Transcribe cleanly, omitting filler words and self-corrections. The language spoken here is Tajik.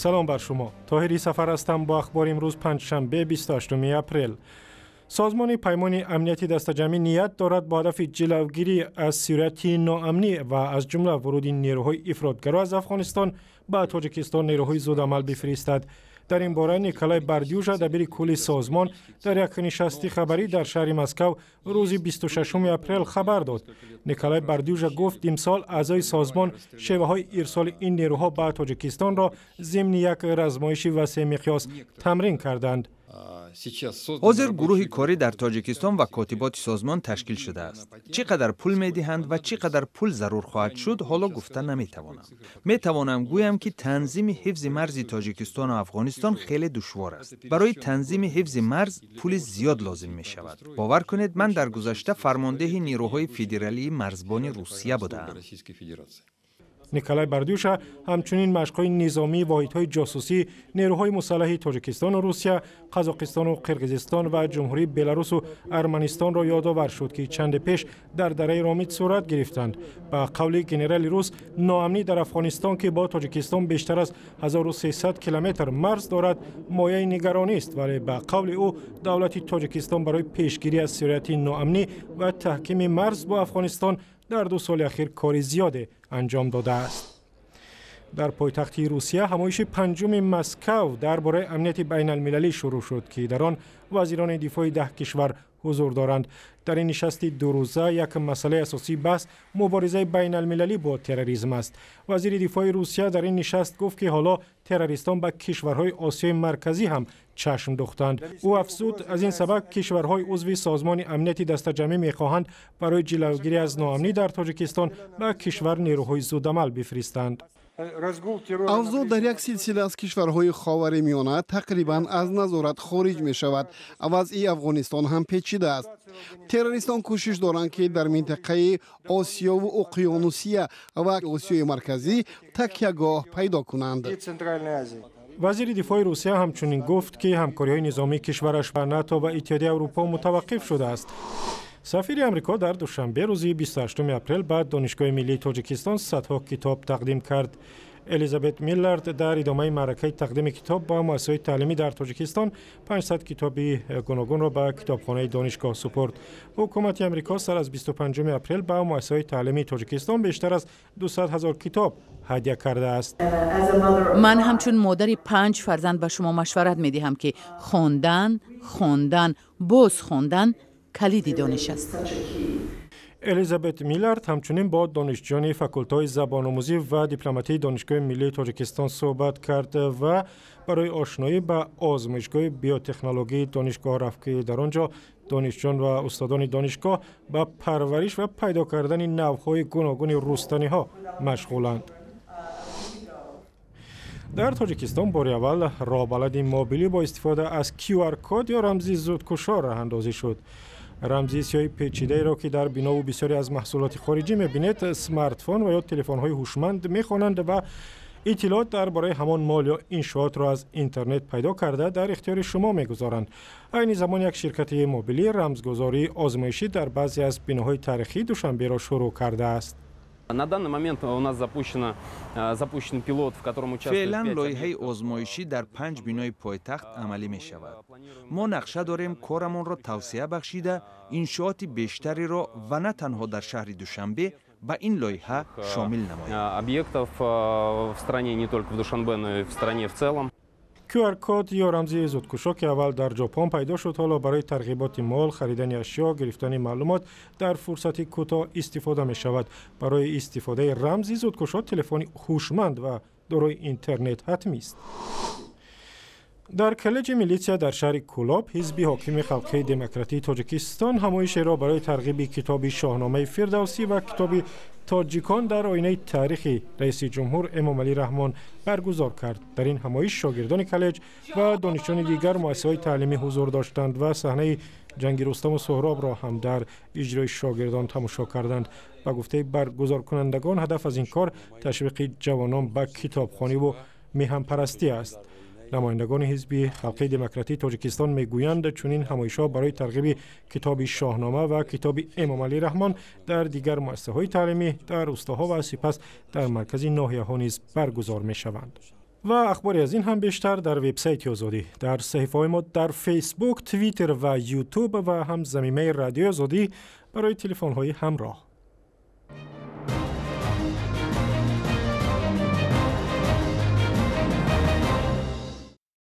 Салом бар шумо. Тоҳири Сафар ҳастам бо ахбори имрӯз, панҷшанбе, 28 апрел. Созмони Паймони Амнияти Дастаҷамъӣ ният дорад бо ҳадафи ҷилавгирӣ аз сирояти ноамнӣ ва аз ҷумла вуруди нерӯҳои ифротгаро аз Афғонистон ба Тоҷикистон нерӯҳои зудамал бифиристад. Дар ин бора Николай Бардюжа, дабири кулли созмон, дар як нишасти хабарӣ дар шаҳри Москав рӯзи 26 апрел хабар дод. Николай Бардюжа гуфт, имсол аъзои созмон шеваҳои ирсоли ин нерӯҳо ба Тоҷикистонро зимни як размоиши васеъмиқёс тамрин карданд. Ҳозир гурӯҳи корӣ дар Тоҷикистон ва котиботи созмон ташкил шудааст. Чӣ қадар пул медиҳанд ва чӣ қадар пул зарур хоҳад шуд, ҳоло гуфта наметавонам. Метавонам гӯям, ки танзими ҳифзи марзи Тоҷикистону Афғонистон хеле душвор аст. Барои танзими ҳифзи марз пули зиёд лозим мешавад. Бовар кунед, ман дар гузашта фармондеҳи нерӯҳои федералии марзбони Русия будаам. Николай Бардюша ҳамчунин машқҳои низомии воҳидҳои ҷосусӣ, нерӯҳои мусаллаҳи Тоҷикистону Русия, Қазоқистону Қирғизистон ва Ҷумҳурии Беларусу Арманистонро ёдовар шуд, ки чанде пеш дар дараи Ромит сурат гирифтанд. Ба қавли генерали рус, ноамнӣ дар Афғонистон, ки бо Тоҷикистон бештар аз 1300 километр марз дорад, мояи нигаронист, вале ба қавли ӯ давлати Тоҷикистон барои пешгирӣ аз сирояти ноамнӣ ва таҳкими марз бо Афғонистон дар 2 соли ахир кори зиёде анҷом додааст. Дар пойтахти Русия ҳамоиши панҷуми Москав дар бораи амнияти байналмилалӣ шурӯъ шуд, ки дар он вазирони дифои 10 кишвар ҳузур доранд. Дар ин нишасти дурӯза як масъалаи асосии баҳс муборизаи байналмилалӣ бо терроризм аст. Вазири дифои Русия дар ин нишаст гуфт, ки ҳоло террористон ба кишварҳои Осиёи Марказӣ ҳам чашм духтанд. Ӯ афзуд, аз ин сабаб кишварҳои узви Созмони Амнияти Дастаҷамъӣ мехоҳанд барои ҷилавгирӣ аз ноамнӣ дар Тоҷикистон ба кишвар нерӯҳои зудамал бифиристанд. Авзоъ дар як силсила аз кишварҳои Ховари Миёна тақрибан аз назорат хориҷ мешавад. Вазъи Афғонистон ҳам печида аст. Террористон кӯшиш доранд, ки дар минтақаи Осиёву Уқёнусия ва Осиёи Марказӣ такягоҳ пайдо кунанд. Вазири дифои Русия ҳамчунин гуфт, ки ҳамкориҳои низомии кишвараш ба НАТО ва Иттиҳодияи Аврупо мутаваққиф шудааст. Сафири Амрико дар Душанбе рӯзи 28 апрел ба Донишгоҳи миллии Тоҷикистон садҳо китоб тақдим кард. Элизабет Миллард дар идомаи маъракаи тақдими китоб ба муассисаҳои таълимӣ дар Тоҷикистон 500 китоби гуногунро ба китобхонаи донишгоҳ супурд. Ҳукумати Амрико сар аз 25 апрел ба муассисаҳои таълимии Тоҷикистон бештар аз 200 ҳазор китоб ҳадя кардааст. Ман ҳамчун модари панҷ фарзанд ба шумо машварат медиҳам, ки хондан, хондан, боз хондан калиди дониш аст. Элизабет Миллард ҳамчунин бо донишҷӯёни факултаҳои забономӯзӣ ва дипломатии Донишгоҳи миллии Тоҷикистон суҳбат кард ва барои ошноӣ ба озмоишгоҳи биотехнологияи донишгоҳ рафт, ки дар он ҷо донишҷӯён ва устодони донишгоҳ ба парвариш ва пайдо кардани навъҳои гуногуни рустаниҳо машғуланд. Дар Тоҷикистон бори аввал роҳбалади мобилӣ бо истифода аз QR код ё рамзи зудкушо роҳандозӣ шуд. Рамзи сиёҳи печидаеро, ки дар бинову бисёре аз маҳсулоти хориҷӣ мебинед, смартфон ва ё телефонҳои ҳушманд мехонанд ва иттилоот дар бораи ҳамон мол ё иншоотро аз интернет пайдо карда, дар ихтиёри шумо мегузоранд. Айни замон як ширкати мобилӣ рамзгузории озмоишӣ дар баъзе аз биноҳои таърихии Душанберо шурӯъ кардааст. На данный момент у нас запущен пилот, в котором участвует Феълан пять лоиҳаи объектов. озмоишӣ дар панҷ бинои пойтахт амалӣ мешавад. Мо нақша дорем корамонро тавсеа бахшида, иншооти бештареро ва на танҳо дар шаҳри Душанбе ба ин лоиҳа шомил намоем. Объектов в стране, не только в Душанбе, но и в стране в целом. QR код ё рамзи зудкушо, ки аввал дар Ҷопон пайдо шуд, ҳоло барои тарғиботи мол, харидани ашё, гирифтани маълумот дар фурсати кӯтоҳ истифода мешавад. Барои истифодаи рамзи зудкушо телефони ҳушманд ва дорои интернет ҳатмист. Дар коллеҷи милитсия дар шаҳри Кӯлоб ҳизби ҳокими Халқии Демократии Тоҷикистон ҳамоишеро барои тарғиби китоби Шоҳномаи Фирдавсӣ ва китоби Тоҷикон дар оинаи таърихи раиси ҷумҳур Эмомалӣ Раҳмон баргузор кард. Дар ин ҳамоиш шогирдони коллеҷ ва донишҷӯёни дигар муассисаҳои таълимӣ ҳузур доштанд ва саҳнаи ҷанги Рустаму Суҳробро ҳам дар иҷрои шогирдон тамошо карданд. Ба гуфтаи баргузоркунандагон, ҳадаф аз ин кор ташвиқи ҷавонон ба китобхониву меҳанпарастӣ аст. Намояндагони ҳизби Халқии Демократии Тоҷикистон мегӯянд, чунин ҳамоишҳо барои тарғиби китоби Шоҳнома ва китоби Эмомалӣ Раҳмон дар дигар муассисаҳои таълимӣ, дар рустоҳо ва сипас дар маркази ноҳияҳо низ баргузор мешаванд. Ва ахбори аз ин ҳам бештар дар вебсайти Озодӣ, дар саҳифаҳои мо дар Фейсбук, Твиттер ва Ютуб ва ҳам замимаи Радиои Озодӣ барои телефонҳои ҳамроҳ.